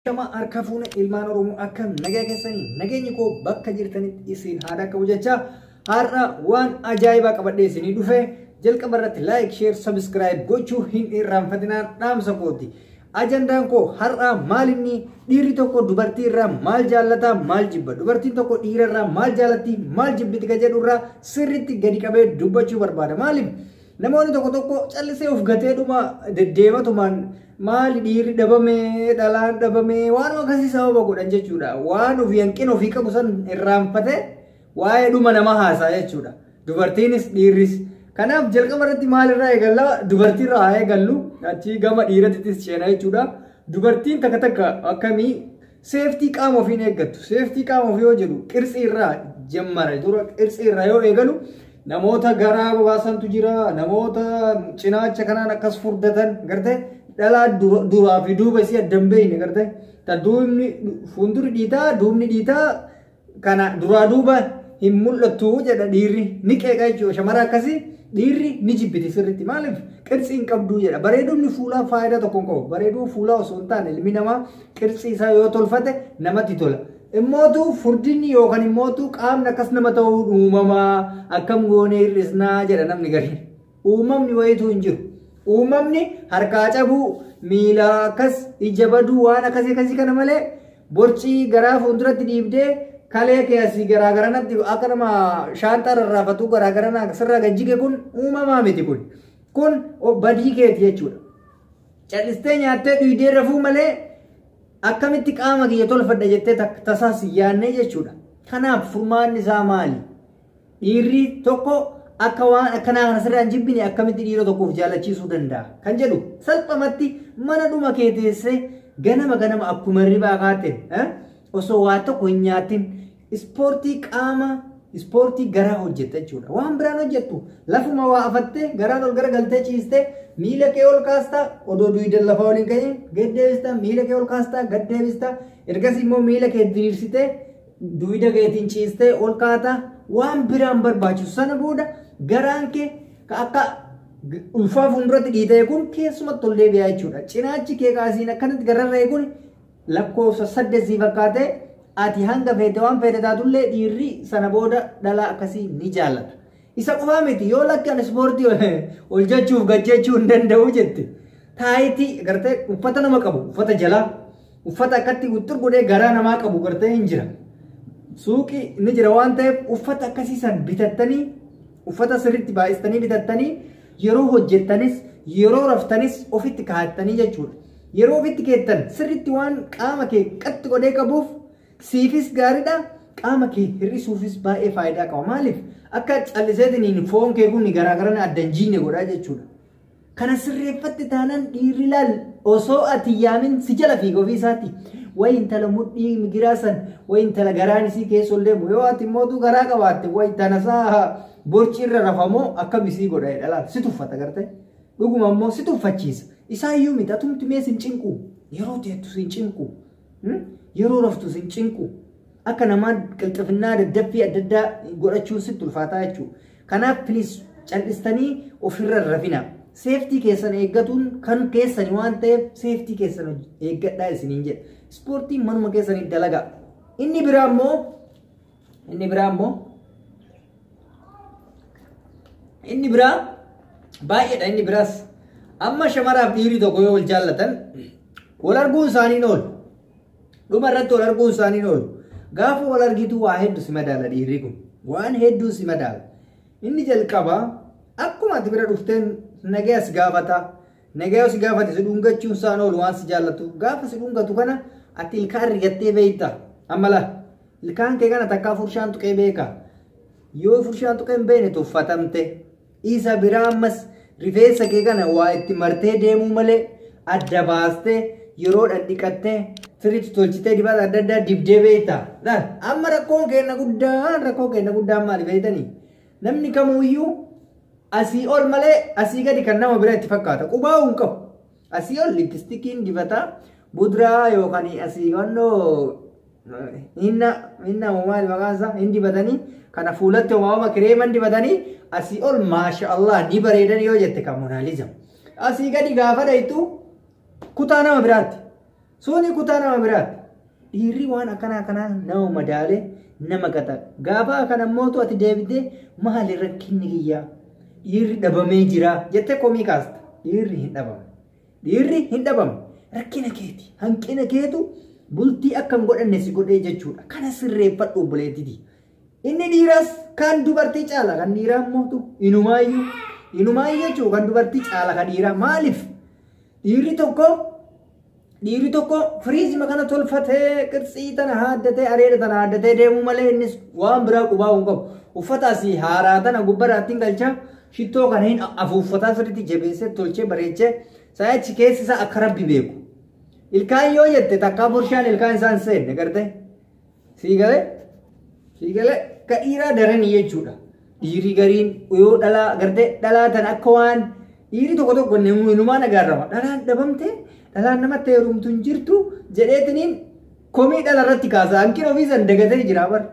Shama harka fuune ilmaan Oromoo, akkam nagaa keessanii? Nageenyi koo bakka jirtanitti isin haa dhaqqabu jecha, har'a waan ajaa'ibaa qabadhee isinii dhufe. Jalqaba irratti like, share, subscribe gochuu hin irraanfatinaan dhaamsa kooti. Ajandaan koo har'a maal inni? Dhiirri tokko dubartii irraa maal jaallata, maal jibba? Dubartiin tokko dhiira irraa maal jaallatti, maal jibbiti ka jedhu irraa sirriitti gadi qabee dubbachuu barbaada. Maaliif? Namoonni tokko tokko callisee of gatee dhuma deddeematumaan maali dhiirri dhabame, dhalaan dhabame, waan akkasii sababa godhan jechuudha. Waan ofii hanqina ofii qabu san irraanfate waa'ee dhuma nama haasaa jechuudha. Dubartiinis dhiirris. Kanaaf jalqaba irratti maalirraa eegalla? Dubartiirraa haa eegallu, achii gama dhiirattis ceena jechuudha. Dubartiin takka takka akkamii safety qaama ofiin eeggattu. Safety qaama ofii yoo jedhu qirtsii irraa jammara. Dura qirtsii irraa yoo eegalu, namoota garaa baasantu jira, namoota cinaacha kanaan akkas furdatan gartee, dhalaa duraa fi duuba isii adda hin beekne gartee, ta duubni fuuldurri dhiitaa, duubni dhiitaa, kana duraa duuba hin mul'attu jedha, dhiirri ni qeeqa jechuudha. Shamara akkasii dhiirri ni jibbiti sirriitti. Maaliif? Qirtsii hin qabduu jedha. Bareedumni fuulaa faayidaa tokko hin qabu. Bareeduu fuulaa osoo hin taane, ilmi namaa qirtsii isaa yoo tolfate namatti tola. Immootu furdinni yookaan immootu qaamni akkas nama ta'uu uumamaa akkam goonee hir'isnaa jedha namni gariin. Uumamni wayituu hin jiru. Uumamni harkaa cabuu, miila akkas, ija baduu, waan akkasii akkasii kana malee, borcii garaa fuulduratti dhiibdee kalee kee asii garaa garanatti akka nama shaanxaa rarraafatu garaa garanaa sirraa gajjige, kun uumamaa miti kun. Kun badii keeti jechuudha. Cal'istee nyaattee dhuydee rafuu malee akkamitti qaama kiyya tolfadha jettee tasaas hin yaadne jechuudha. Kanaaf furmaanni isaa maali? Dhiirri tokko akka waan akkanaa kana sirraa hin jibbine akkamitti dhiira tokkoof jaalachiisuu danda'a? Kan jedhu salphamatti mana dhuma kee teessee ganama ganama akkuma hirribaa kaateen osoo waa tokko hin nyaatin ispoortii qaama, ispoortii garaa hojjetta jechuudha. Waan biraan hojjettu, lafuma waa afattee garaan ol garagaltee ciistee miila kee ol kaastaa, odoo duydan lafa waliin ka'iin gad deebistaa, miila kee ol kaastaa, gad deebistaa, ergasii immoo miila kee diriirsitee duyda keetiin ciistee ol kaataa. Waan biraan barbaachisu. Sana booda garaan kee akka ulfaa fuulduratti dhiitee kun keessumatti ol deebi'aa jechuudha. Cinaachi kee kaasiin akkanatti gararra'e kun lakkoofsa 8 sii fakkaatee, ati hanga feete waan feete taatullee dhiirri sana booda dhalaa akkasii ni jaallata. Isa qofaa miti, yoo lakki ani ispoortii ol jechuuf gad jechuu hin danda'u jette. Tight gartee uffata nama qabu, uffata jalaa, uffata akkatti wixxir godhee garaa namaa qabu gartee hin jira. Suuqii ni jira waan ta'eef, uffata akkasii san bitattanii, uffata sirriitti baay'istanii bitattanii, yeroo hojjettanis yeroo raftanis ofitti kaa'attanii jechuudha. Yeroo ofitti keettan sirriitti waan qaama kee qaxxi godhee qabuuf siifis gaariidha, qaama kee hir'isuufis baay'ee faayidaa qaba. Maaliif? Akka calliseetiin foon kee kun garaagarana adda hin jiine godhaa jechuudha. Kana sirreeffatte taanaan dhiirri laal osoo ati yaamin si jala fiiga ofii isaatti. Wayi intala mudhii migiraa san, wayi intala garaan isii keessa ol deemu, yoo ati mootuu garaa qabaatte, wayi tanasaa borci irra rafamoo akkam isii godha jedha, laal si tuffata gartee. Dhuguma immoo si tuffachiisa. Isaa iyyuu miti, atumti mee sin cinqu, yeroo teettu sin cinqu, yeroo raftu sin cinqu, akka namaa qilxifinnaa daddaffii adda addaa godhachuun sitti ulfaataa jechuudha. Kanaaf please, cal'istanii ofirra rafina. Safety keessan eeggatuun kan keessani waan ta'eef safety keessan eeggadhaa isiniin jedha. Ispoortiin manuma keessanii dalagaa. Inni biraa immoo, inni biraa baay'eedha inni biraas. Amma shamaraaf dhiirri tokko yoo wal jaallatan wal arguun isaanii oolu. Dhuma irratti wal arguun isaanii oolu. Gaafa wal argitu waa hedduu si madaala dhiirri kun. Waan hedduu si madaala. Inni jalqabaa akkuma ati bira dhufteen nagaya si gaafata. Nagaya si gaafate, si dhungachuun isaan oolu waan si jaallatu. Gaafa si dhungatu kana ati ilkaan rigattee beekta. Amma laa ilkaan kee kana takkaa furshaan tuqee beeka. Yoo furshaan tuqee hin beekne tuffatamte. Isa biraa ammas rifeensa kee kana waa itti martee deemuu malee adda baastee yeroodhaan dhiqattee sirriitti tolchitee dibata adda addaa dibdee beekta. Amma rakkoon keenya guddaan maali beektanii? Namni kamuyyuu asii ol malee asii gadi kan nama bira itti fakkaata. Qubaa'uu hin qabu. Asii ol lipstickiin dibataa, buduraa yookaan asii wannoo hinna hinna maali maqaan isaa hin dibatanii, kana fuulatti homaa kireeman dibatanii, asii ol maasha Allah ni bareedan yoo jette kan Monaaliza. Asii gadi gaafa dhayitu kutaa nama biraatti. Suni kutaa nama biraati. Dhiirri waan akkanaa akkanaa nama madaalee nama gata. Gaafa kana mootu ati deebitee maali rakkinni kiyyaa? Dhiirri dhabamee jira jettee komii kaasta. Dhiirri hin dhabamne. Dhiirri hin dhabamne. Rakkina keeti. Hanqina keetu bultii akka hin godhanne si godhee jechuudha. Kana sirreeffadhu obboleettiti. Inni dhiiraas kan dubartii caala kan dhiiraa mootu inumaayyuu inumaayyuu jechuudha kan dubartii caala kan dhiiraa maaliif? Dhiirri tokko firiizima kana tolfatee qirtsii tana haaddatee areeda tana haaddatee deemuu malee innis waan biraa qubaa hin qabu. Uffata asii haaraa tana gubbarraa ittiin galchaa shittoo kana hin afuuffataa sirriitti jabeessee tolchee bareechee saayichi keessi isaa akka rabbi beeku. Ilkaan yoo jette takkaa burshaan ilkaan isaan seenne gartee sii galee sii galee ka dhiiraa daranii jechuudha. Dhiirri gariin yoo dhalaa gartee dhalaa tana akka waan dhiirri tokko tokko inumaan agarrama. Dhalaan dhabamte dhalaan namatti heerumtu hin jirtu jedheetiniin komii dhala irratti kaasa. Hanqina ofii san dagatee jira bar.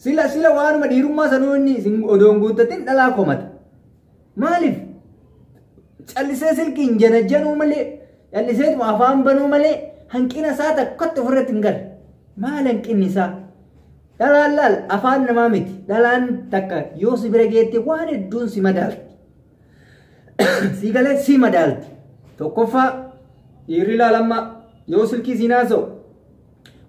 Sila sila waanuma dhiirummaa sanuu inni odoo hin guuttatin dhalaa komata. Maaliif? Callisee silkiin janajjanuu malee calliseetuma afaan banuu malee hanqina isaa takkatti ofirratti hin galle. Maal hanqinni isaa? Dhalaan laal afaan namaa miti. Dhalaan takka yoo si bira geette waan hedduun si madaalti. Si galee si madaalti. Tokkoffaa dhiirri laalamma yoo silkii siin haasa'u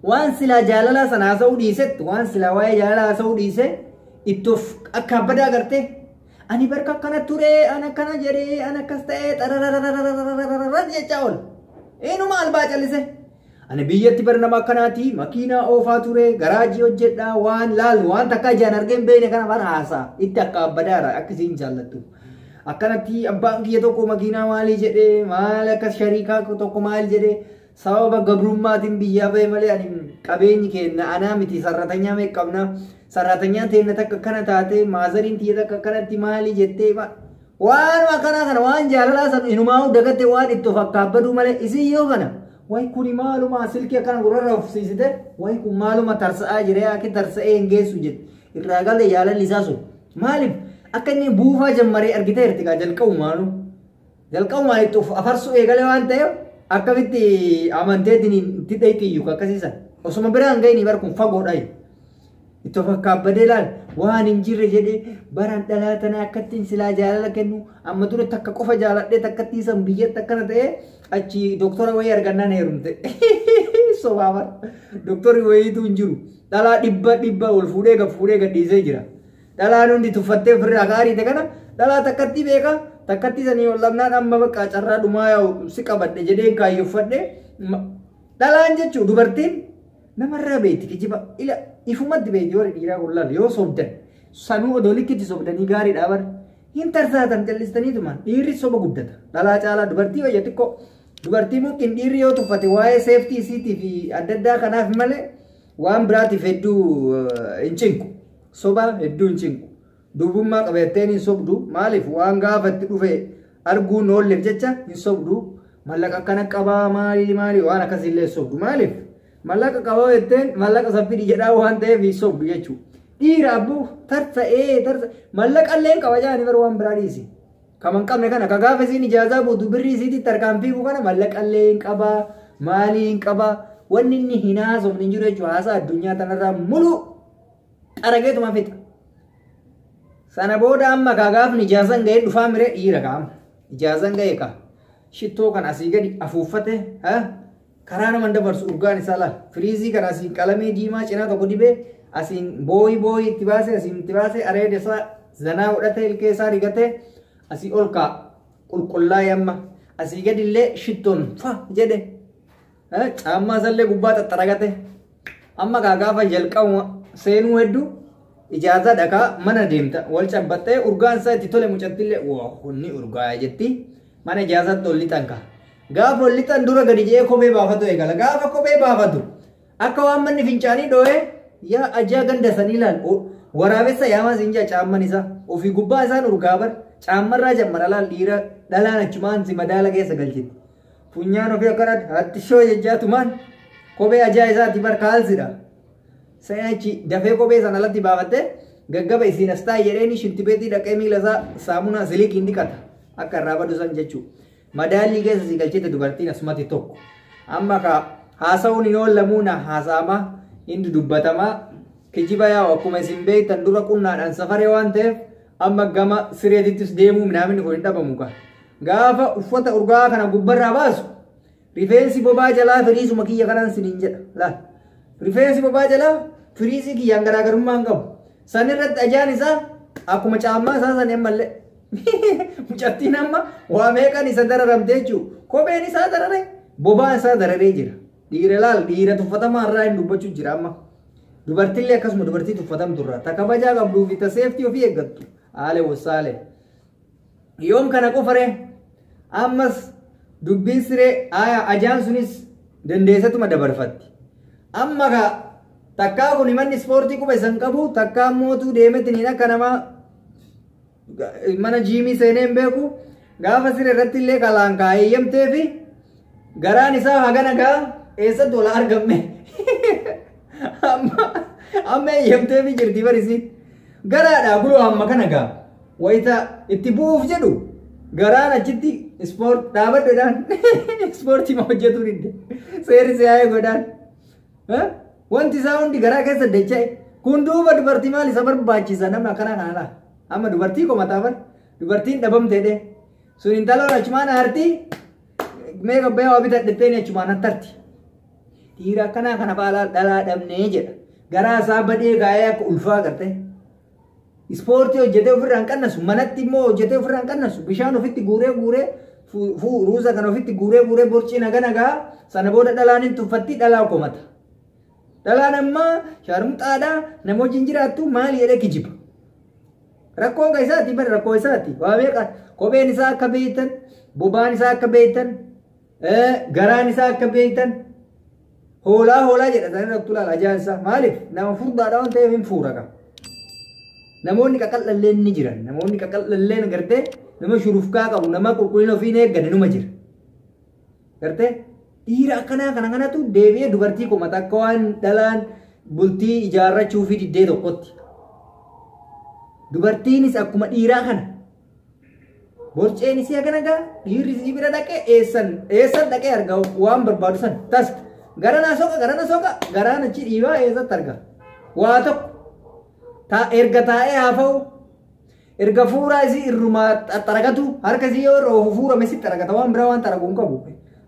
waan silaa jaalalaa sana haasa'uu dhiisetti waan silaa waa'ee jaalalaa haasa'uu dhiise ittoof akka abbadaa agartee ani barka akkana ture ani akkana jedhee ani akkas ta'ee xarararararararara jechaa oola. Inuma albaa callise. Ani biyyatti bara nama akkanaati makiinaa oofaa ture garaajii hojjedhaa waan laalu waan takka ijaan argee hin beekne kana bara haasaa itti akka abbadaara akka isiin jaallattu. Akkanatti abbaan kiyya tokko makiinaa maalii jedhee maal akkas shariikaa tokko maal jedhee sababa gabrummaatiin biyyaa bahe malee ani qabeenyi kenna anaa miti sarratanyaa meeqa qabna sarratanyaan teenna takka akkana taate maazariin tiyya takka akkanatti maalii jettee waan akkanaa kana waan jaalalaa san inumaa dagatte waan itti of akkaabbaduu malee isin yoo kana wayi kuni maaluma silkii akkana gurrarra ufsiisite wayi kun maaluma tarsa'aa jira akka tarsa'ee hin geessu jette irraa galee jaalalli isaa sun maaliif akka inni buufaa jammaree argiteerti kaa jalqabumaanu jalqabumaan itti of afarsuu eegale waan ta'eef akkamitti amanteetiin itti dhayxiyyu akkasiisan osuma biraan gahini bar kun fagoodha itti of akkaabbadee laal waan hin jirre jedhee baraan dhalaa tana akkattiin silaa jaalala kennu amma dura takka qofa jaaladhee takkattii san biyyatti akkana ta'ee achi doktora wayii argannaan heerumte sobaa bar doktorri wayiitu hin jiru dhalaa dhibba dhibba ol fuudhee gad fuudhee gad dhiisee jira. Dhalaan hundi tuffattee ofirraa gaariite kana dhalaa takkatti beeka takkatti sanii ol dhabnaan amma bakka carraa dhumaa yaa'u si qabadhe jedheen kaayyeffadhe dhalaan jechuu dubartiin namarraa beekti kijiba ila ifumatti beekti warri dhiiraa kun laal yoo sobdan sanuu odoo likkitti sobdanii gaariidha bar hin tarsaatan callistaniitumaan dhiirri soba guddata dhalaa caalaa dubartii wayya xiqqoo dubartii mukin dhiirri yoo tuffate waa'ee seeftii isiitii fi adda addaa kanaaf malee waan biraatiif hedduu hin cinqu. Soba hedduu hin cinqu. Durbummaa qabatteen hin sobdu. Maaliif waan gaafa itti dhufe arguun oolleef jecha hin sobdu. Mallaqa akkana qabaa maali maali waan akkasiillee hin sobdu. Maaliif mallaqa qabaa jetteen mallaqa saffidhi jedhaa waan ta'eef hin sobdu jechuudha. Dhiira abbuu tarsa'ee tarsa mallaqa illee hin qaba jaanii bara waan biraa dhiisi. Kama hin qabne kana ka gaafa isiin ijaazaa buutu birrii isiitti tarkaan fiigu kana mallaqa illee hin qabaa maalii hin qabaa wanni inni hin haasofne hin jiru jechuudha. Haasaa addunyaa tanarraa mulu xarageetuma fixa. Sana booda amma kaa gaafni ijaazan ga'ee dhufaa miree dhiira kaama. Ijaazan ga'ee kaa. Shittoo kan asii gadi afuuffate karaa nama dabarsu urgaan isaa laal. Firiizii kan asiin qalamee diimaa cinaa tokko dibee asiin booyi booyi itti baasee asiin itti baasee areeda isaa zanaa godhatee ilkee isaa rigatee asii ol kaa qulqullaa'ee amma asii gadi illee shittoon fa jedhe caammaa isallee gubbaa xaxxaragate amma kaa gaafa jalqabu seenuu hedduu ijaazaa dhakaa mana deemta wal cabbattee urgaan isaa itti tole mucattillee waa kunni urgaa'e jetti mana ijaazaatti ol lixan kaa gaafa ol lixan dura gadi je'ee kophee baafatu eegala gaafa kophee baafatu akka waan manni fincaanii dhoo'ee yaa ajaa ganda sanii laal waraabessa yaamaa siin jaa caamman isaa ofii gubbaa isaan urgaa bar caammarraa jammara laal dhiira dhalaan achumaan si madaala keessa galchiti funyaan ofii akkanatti hattishoo jejjaatumaan kophee ajaa isaati bar kaalsidha. Seenachi dafee kophee sana alatti baafattee gaggaba isiin as taa'e jedheeni shintibeetii dhaqee miila isaa saamunaa siliikiin dhiqata akka irraa badu san jechuudha. Madaallii keessa si galchite dubartiin asumatti tokko. Amma ka Haasa'uun hin oollamuuna haasa'ama inni dubbatamaa kijiba yaa'u akkuma isin beektan dura qunnaadhaan safaree waan ta'eef amma gama sireetittis deemuu minaamni kun hin dhabamu gaa. Gaafa uffata urgaa kana gubbarraa baasu rifeensi bobaa jalaa firiisuma kiyya kanaan siniin jedha. Laal rifeensi bobaa jalaa firiisii kiyyaan garaagarummaa hin qabu. San irratti ajaan isaa akkuma caammaa isaa sanii ammallee. Mucattiin amma waa meeqan isa dararamte jechuudha. Kopheen isaa darare bobaan isaa dararee jira. Dhiira laal dhiira tuffatamaa irraa hin dubbachuu jira amma. Dubartillee akkasuma dubartii tuffatamtu irraa ta kabajaa qabduu fi ta seeftii ofii eeggattu. Haale wasaale. Yoom kana qofaree ammas dubbiin siree ajaan sunis dandeessatuma dabarfatti. Amma ka takkaa kun manni ispoortii quba isan qabu takkaa mootuu deemetiniin akka namaa mana jiimii seenee hin beeku gaafa siree irratti illee kalaan kaa'eeyyamtee fi garaan isaa hagana gaa eessatti wal argamne amma eeyyamtee fi jirti barisiin garaadhaa guloo hamma kana gaa wayita itti bu'uuf jedhu garaan achitti ispoort dhaabadhuudhaan ispoortii ma hojjetuu didde seerri si'aayee godhaan wanti isaa hundi garaa keessa dacha'e kun duuba dubartii maal isa barbaachisa namni akkana kana laa amma dubartii komataa bar dubartiin dhabamteedhe sun intaloon achumaan aartii mee gabbayyaa waa bitadhetteen achumaan attarti. Dhiira akkanaa kana fa'aa dhalaa dhabnee jedha. Garaa isaa badee gaa'ee akka ulfaa garte. Ispoortii hojjetee ofirraa hin qannasu. Manatti immoo hojjetee ofirraa hin qannasu. Bishaan ofitti guuree guuree ruuza kana ofitti guuree guuree borcii naga nagaa sana booda dhalaan hin tuffatti dhalaa komata. Dhalaan ammaa shaarmuxaadhaa nama wajjin jiraattu maali jedhee kijiba. Rakkoon kan isaati bari rakkoo isaati. Waa meeqa kopheen isaa akka beektan, bobaan isaa akka beektan, garaan isaa akka beektan hoolaa hoolaa jedha sana irratti ilaala ajaan isaa maaliif nama furdaadha waan ta'eef hin fuura qaba. Namoonni qaqal'alleen ni jiran namoonni qaqal'alleen gartee nama shurufkaa qabu nama qulqullina ofii hin eegganne numa jira. Gartee dhiira akkanaa kana kanatu deebi'ee dubartii komata akka waan dhalaan bultii ijaarrachuu fi diddee tokkotti. Dubartiinis akkuma dhiiraa kana borceen isii hagana gaa dhiirri isii bira dhaqee eessan dhaqee arga waan barbaadu san tas gara naa soqa gara na soqa garaan achi dhiibaa eessatti arga waa tokko erga taa'ee haafa'u erga fuuraa isii irrumaa xaragatu harka isii yoo irra ofu fuurame si xaragata waan biraa waan xaragu hin qabu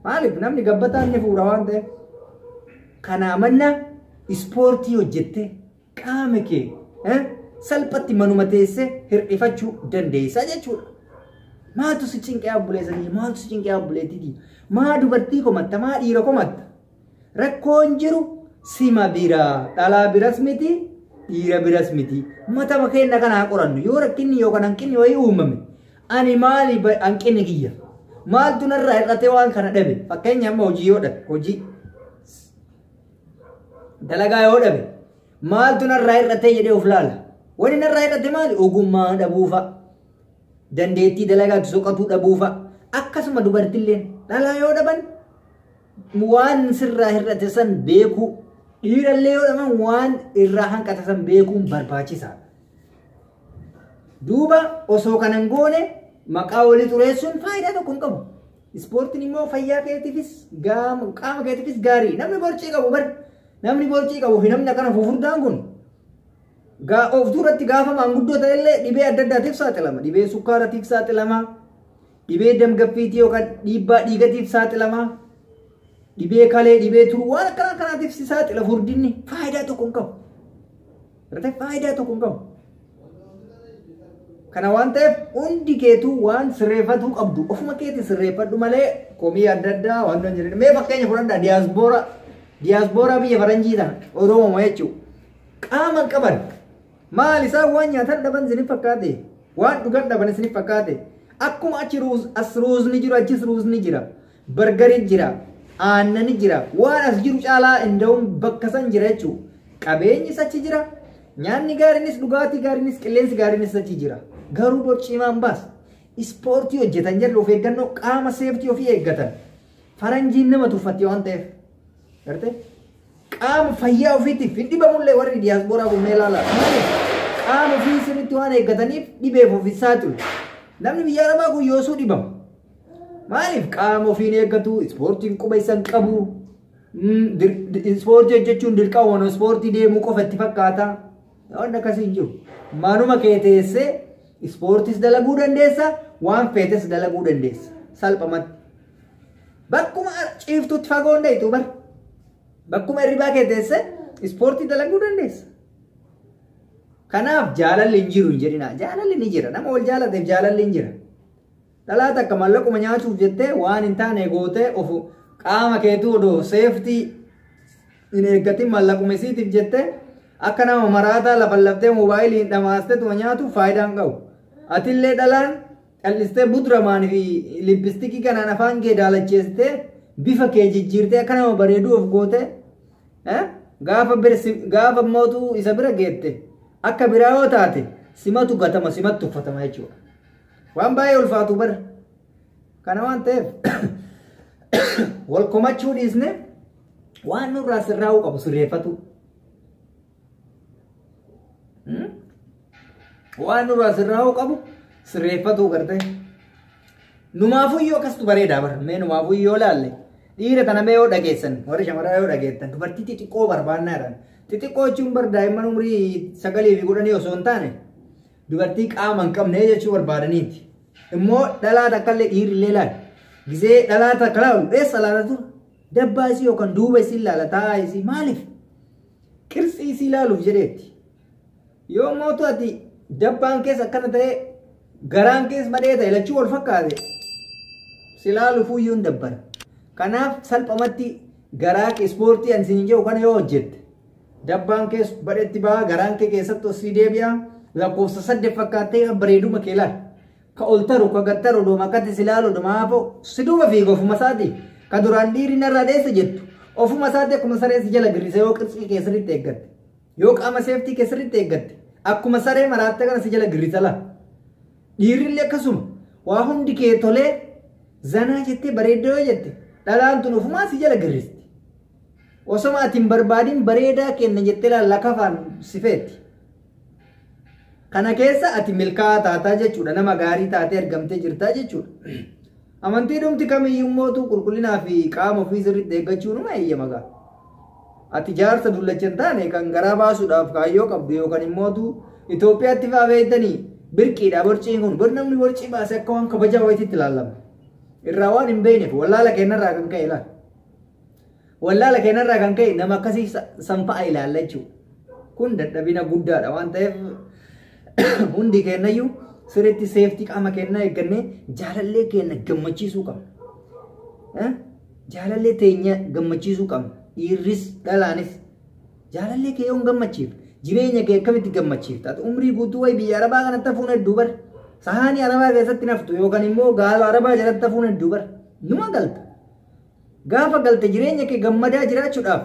maaliif namni gabbataan ni fuura waan ta'eef kanaa manna ispoortii hojjette qaama kee salphatti manuma teessee hir'ifachuu dandeessa jechuudha. Maaltu si cinqee obboleessa kiyya? Maaltu si cinqee obboleettii? Maa dubartii komatta? Maa dhiira komatta? Rakkoon jiru sima bira. Dhalaa biras miti, dhiira biras miti. Matama keenya kanaa qorannu yoo rakkinni yookaan hanqinni wayii uumame ani maali hanqinni kiyya? Maaltu narraa hir'atee waan kana dhabe? Fakkeenya amma hojii yoo dhabe, hojii dalagaa yoo dhabe maaltu narraa hir'atee jedhee of laala. Wanni narraa hir'ate maali? Ogummaa dhabuufa. Dandeettii dalagaatti soqatuu dhabuufa. Akkasuma dubartilleen dhalaa yoo dhaban waan sirraa hir'ate san beekuu dhiirallee yoo dhaban waan irraa hanqate san beekuun barbaachisaadha. Duuba osoo kana hin goone maqaa walii xureessuun faayidaa tokko hin qabu. Ispoortiin immoo fayyaa keetiifis qaama keetiifis gaarii. Namni borcii qabu bar namni borcii qabu fi namni akkana fufurdaan kun of duratti gaafa maanguddoo ta'ellee dhibee adda addaatiif saaxilama. Dhibee sukkaaratiif saaxilama. Dhibee damgaffiitii yookaan dhiibbaa dhiigatiif saaxilama. Dhibee kalee, dhibee turuu waan akkana kanaatiif si saaxila furdinni faayidaa tokko hin qabu. Gartee faayidaa tokko hin qabu. Kana waan ta'eef hundi keetuu waan sirreeffatuu qabdu ofuma keetii sirreeffadhu malee komii adda addaa waan hin jirre. Mee fakkeenya fudhadhaa diyaaspooraa biyya faranjii tana Oromoo jechuudha. Qaama hin qaban. Maal isaan waan nyaatan dhaban isiniif fakkaate? Waan dhugan dhaban isiniif fakkaate? Akkuma achi as ruuzni jiru achis ruuzni jira. Bargari jira. Aannani jira. Waan as jiru caalaa inda'uun bakka san jira jechuudha. Qabeenyis achi jira. Nyaanni gaariinis dhugaatii gaariinis qilleensi gaariinis achi jira. Garuu borciimaan baas. Ispoortii hojjetan jarri of eeggannoo qaama seeftii ofii eeggatan. Faranjiin nama tuffatti waan ta'eef. Gartee? Qaama fayyaa ofiitiif hin dhibamullee warri diyaaspooraa kun mee ilaalaa. Maaliif? Qaama ofii sirriitti waan eeggataniif dhibeef of hin saaxilu. Namni biyya arabaa kun yoosuu dhibama. Maaliif? Qaama ofiin eeggatu, ispoortiin quba isa hin qabu. Ispoortii hojjechuun dirqama ispoortii deemuu qofa itti fakkaata. Waan akkasii hin jiru. Manuma kee teessee ispoortiis dalaguu dandeessa, waan feetes dalaguu dandeessa. Salphumatti. Bakkuma ciiftutti fagoo hin deetu bar. Bakkuma hirribaa kee teessee ispoortii dalaguu dandeessa. Kanaaf jaalalli hin jiru hin jedhina. Jaalalli ni jira. Nama wal jaalateef jaalalli hin jira. Dhalaa takka mallaquma nyaachuuf jettee waan hin taane gootee ofu qaama keetuu odoo seeftii hin eeggatin mallaquma isiitiif jettee akka nama maraataa lafa laftee moobaayiliin dhamaasteetuma nyaatu faayidaa hin qabu. Atillee dhalaan cal'istee buduramaan fi lippistikii kanaan afaan kee daalacheessitee bifa kee jijjiirtee akka nama bareeduu of gootee gaafa mootuu isa bira geette akka biraa yoo taate simatu gatama simatu uffatama jechuudha. Waan baay'ee ulfaatu bara. Kana waan ta'eef wal komachuu dhiisne waan nurraa sirraa'uu qabu sirreeffatu. Waan nurraa sirraa'uu qabu sirreeffatu gartee. Numaafuyyoo akkastu bareedaa bara. Mee numaafuyyoo laalle dhiira tana mee yoo dhageessan warri shamaraa yoo dhageettan dubartii xixiqqoo barbaannaadhaan. Xixiqqoo jechuun bar daa'imman umrii 9 fi 10 osoo hin taane dubartii qaama hin qabne jechuu barbaadaniiti. Immoo dhalaa takkallee dhiirrillee laal. Gisee dhalaa takka laalu eessa laala tura? Dabbaa isii yookaan duuba isii laala taa'aa isii maaliif? Qirtsii isii laaluuf jedheetti. Yoo mootu ati dabbaan keessa akkana ta'ee garaan keessa madhee ta'e lachuu wal fakkaate si laaluuf iyyuu hin dabbara. Kanaaf salphumatti garaa ispoortii ani siin jedhu kana yoo hojjette dabbaan keessa badhetti ba'a garaan kee keessatti osii deebi'a lakkoofsa 8 fakkaattee bareeduma kee laal. Ka ol taru ka gad taru dooma akkatti si laalu dooma haafoo si duuba fiiga ofuma isaati. Ka duraan dhiirri narraa dheessa jettu ofuma isaati akkuma saree si jala girrise yoo qirtsii kee sirriitti eeggatte yoo qaama seeftii kee sirriitti eeggatte akkuma saree maraatte kana si jala girrisa laa. Dhiirrillee akkasuma waa hundi kee tolee zanaa jettee bareeddoo yoo jette dhalaan tun ofumaa si jala girristi. Osoma ati hin barbaadin bareedaa kenna jettee laalla kafaan si feeti. Kana keessa ati milkaa'aa taataa jechuudha. Nama gaarii taatee argamtee jirtaa jechuudha. Amantii dhumti kamiyyuu mootuu qulqullinaa fi qaama ofii sirriitti eeggachuu numa eeyyama gaa. Ati jaarsa dullacha hin taane kan garaa baasuudhaaf kaayyoo qabdu yookaan immootu Itoophiyaatti fa'aa beektanii birqiidha borciin kun. Bor namni borcii baase akka waan kabajaa wayiitti ilaalama. Irraa waan hin beekneef wallaala keenyarraa kan ka'e ilaala. Wallaala keenyarraa kan ka'e nama akkasii san fa'a ilaalla jechuudha. Kun dadhabina guddaadha waan ta'eef hundi keenyayyuu sirriitti seeftii qaama keenyaa eeggannee jaalallee keenya gammachiisuu qabna. Jaalallee teenya gammachiisuu qabna. Dhiirris dhalaanis jaalallee kee yoo hin gammachiifne jireenya kee akkamitti gammachiifta? Ati umrii guutuu wayi biyya Arabaa kanatti hafuun hedduu bara. Sahaanii Arabaa keessatti naftu yookaan immoo gaala Arabaa jalatti hafuun hedduu bara. Numa galta. Gaafa galte jireenya kee gammadaa jiraachuudhaaf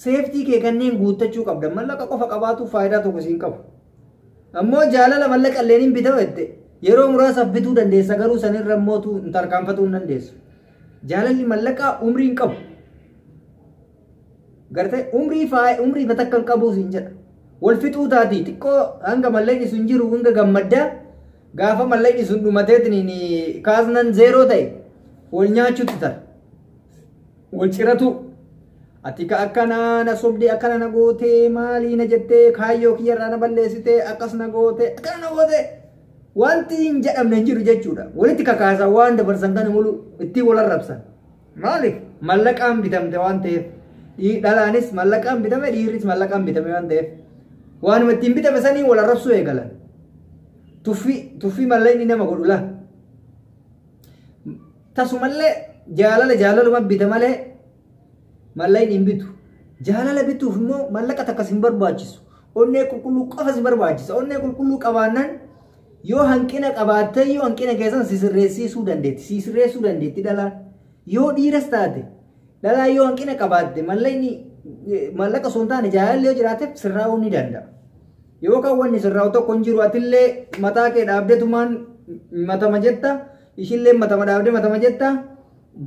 seeftii kee kanneen guuttachuu qabda. Mallaqa qofa qabaatu faayidaa tokko siin qabu. Ammoo jaalala mallaqa illee hin bitama jette yeroo muraasaaf bituu dandeessa garuu sanirra immoo hin tarkaanfatuu hin dandeessu. Jaalalli mallaqaa umrii hin qabu. Gartee umrii faaya umrii batakka hin qabu siin jedha. Wal fixuu taati xiqqoo hanga mallaqni sun jiru hanga gammaddaa gaafa mallaqni sun dhumateetiin kaasnan zeeroo ta'e wal nyaachuutti tara. Wal ciratu. Ati ka akkanaa na sobdee akkana na gootee maalii na jettee kaayyoo kiyyarraa na balleessitee akkas na gootee akkana na gootee wanti hin jedhamne hin jiru jechuudha. Walitti kakaasan waan dabarsan kana mulu ittiin wal arrabsan. Maaliif mallaqaan bitamte waan ta'eef dhalaanis mallaqaan bitame dhiirris mallaqaan bitame waan ta'eef waanuma ittiin bitame sanii wal arrabsuu eegalan. Tuffii mallaqni nama godhu laa. Tasumallee jaalala jaalaluma bita malee mallaqni hin bitu. Jaalala bituuf immoo mallaqa takkas hin barbaachisu. Onnee qulqulluu qofa si barbaachisa. Onnee qulqulluu qabaannaan yoo hanqina qabaattee yoo hanqina keessan si sirreessisuu dandeetti. Si sirreessuu dandeetti dhalaan. Yoo dhiiras taate dhalaan yoo hanqina qabaatte mallaqni mallaqa osoo hin taane jaalalli yoo jiraateef sirraa'uu ni danda'a. Yookaan wanni sirraa'u tokko hin jiru atillee mataa kee dhaabdeetumaan matama jetta ishillee matama dhaabdee matama jetta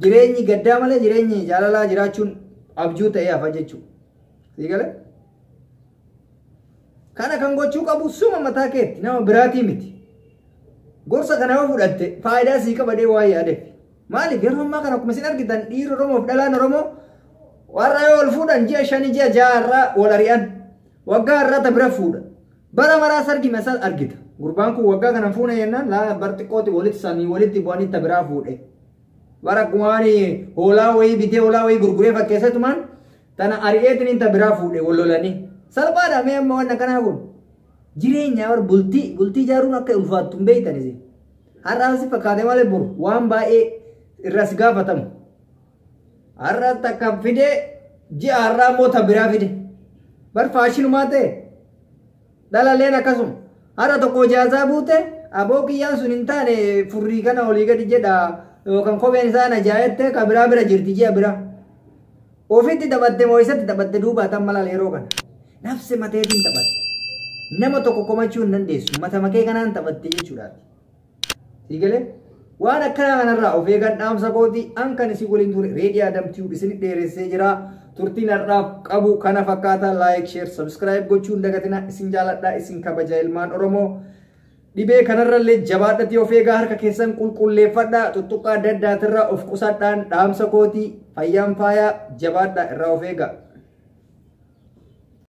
jireenyi gaddaa malee jireenyi jaalalaa jiraachuun abjuu ta'ee hafa jechuudha. Sii galee? Kana kan gochuu qabu suma mataa keetti nama biraatii miti. Gorsa kana yoo fudhatte faayidaa sii qabadee waa yaadeef. Maaliif yeroo ammaa kana akkuma isin argitan dhiirri Oromoo fi dhalaan Oromoo Warra yoo ol fuudhan ji'a 5 ji'a 6 irraa wal ari'an. Waggaa irraa ta bira fuudha. Bara maraa sargi masa argita. Gurbaan kun waggaa kana fuune jennaan laa bar xiqqooti walitti samii walitti bu'anii ta biraa fuudhe. Bara kumaani hoolaa wayii bitee hoolaa wayii gurguree fakkeessatumaan tana ari'eetiin ta biraa fuudhe wal lolanii. Salphaadha mee amma waan akkanaa kun. Jireenya bar bultii bultii ijaaruun akka ulfaattu hin beektan isin. Har'aan si fakkaate malee boru waan baay'ee irraa si gaafatamu. Har'a takka fide ji'a har'aa immoo ta biraa fide. Bar faashinumaa ta'e. Dhalaleen akkasuma. Har'a tokko ijaazaa buute aboo kiyyaan sun hin taane furrii kana olii gadi jedha yookaan kopheen isaa na jaa'ette ka biraa bira jirti ji'a biraa. Ofitti taphatte moo isatti taphatte duuba tan malal yeroo kana. Nafsi mateetiin taphatte. Nama tokko komachuu hin dandeessu. Mata makee kanaan taphatte jechuudhaati. Sii galee? Waan akkanaa kanarraa of eegan dhaamsa kooti an kan isin waliin ture Reedii Adam Tube isin dheeressee jira. Turtiin har'aaf qabu kana fakkaata. Like, share, subscribe gochuu hin dagatina. Isin jaaladha, isin kabaja ilmaan Oromoo. Dhibee kanarrallee jabaadhatii of eegaa harka keessan qulqulleeffadha. Tuttuqqaa adda addaatirraa of qusadhaan dhaamsa kooti. Fayyaan faayaa jabaadha irraa of eegaa.